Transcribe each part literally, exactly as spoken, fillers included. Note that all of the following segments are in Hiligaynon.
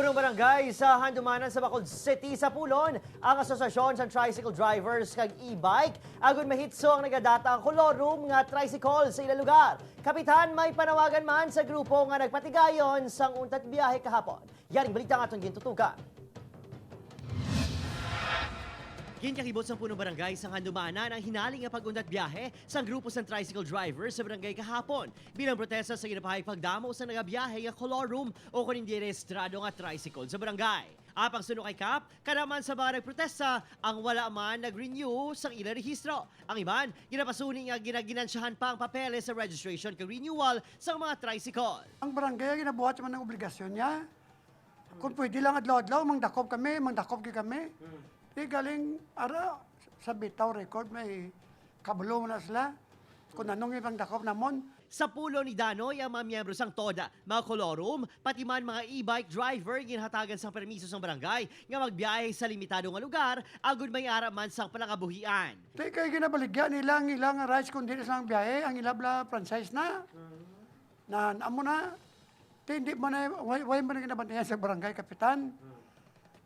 Ang barangay sa Handumanan sa Bacolod City sapulon ang Asosasyon sang Tricycle Drivers kag E-Bike agud mahitso ang nagadatang colorum nga tricycle sa ila lugar. Kapitan, may panawagan man sa grupo nga nagpatigayon sang untat biyahe kahapon. Yaring balita ang aton gintutukan. Ginkahibot sang punong barangay sang Handumanan ang hinali nga pag-untat biyahe sang grupo sang tricycle driver sa barangay kahapon bilang protesta sa ginapahayag pagdamo sa nagabiyahe nga colorum o kon hindi rehistrado nga tricycle sa barangay. Apang suno kay Kap, kada man sa mga nagprotesta ang wala man nag-renew sang ila rehistro. Ang iban, ginapasuni nga ginaginansyahan pa ang papeles sa registration kag renewal sang mga tricycle. Ang barangay ginabuhat man ang obligasyon niya. Kung pwede lang adlaw-adlaw, mangdakop kami, mangdakop gyud kami. Di galing, ara, sa bitaw record, may kabalo na sila. Kung anong ipangdakop namon. Sa pulong ni Danoy ang mga miyembro sang TODA, mga colorum, pati man mga e-bike driver ginhatagan sang permiso sang barangay nga magbiyahe sa limitado nga lugar agud may ara man sang panangabuhian. Di kay ginabaligya nila ang ilang rights kung dili sa biyahe, ang ila bala franchise na. Na, amo na. Di, hindi mo na, way, way mo na ginabantayan sa barangay kapitan.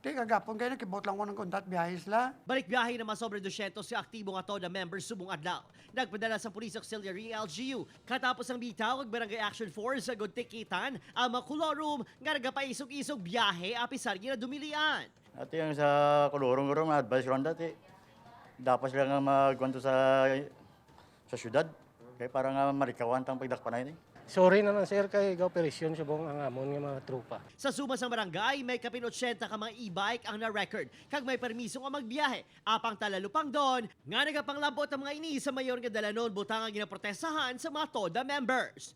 Di kagapon kayo, nakibot lang ko ng kundat biyahe sila. Balik biyahe naman sobra dosyentos ka aktibo nga TODA members subong adlaw. Nagpadala sa Police Auxiliary, L G U, katapos ang bitaw kag Barangay Action Force sa Guntikitan ang mga colorum nga nagapaisog-isog biyahe apisar ginadumilian. Ati ang sa colorum, colorum, advice ko lang dati. Dapat sila nga magkuhan to sa, sa syudad. Kaya para nga marikawan tang pagdakpanay ni. Sorry na lang, sir, kay ga-operasyon subong ang amon nga mga tropa. Sa suma sang barangay, may kapin otsenta ka mga e-bike ang na-record kag may permiso nga magbiyahe. Apang talalupangdon nga nagapanglabot ang mga ini sa mayor nga dalanon butang ang ginaprotestahan sa mga TODA members.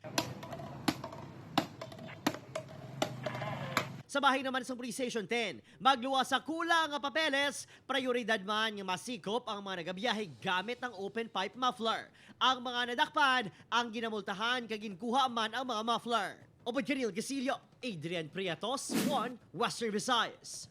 Sa bahin naman sang Police Station ten, magluwas sa kulang nga papeles, prayoridad man nga masikop ang mga nagabiyahe gamit ang open pipe muffler. Ang mga nadakpan ang ginamultahan kag ginkuha man ang mga muffler. Upod kay Neil Gasilio, Adrian Prietos, One Western Visayas.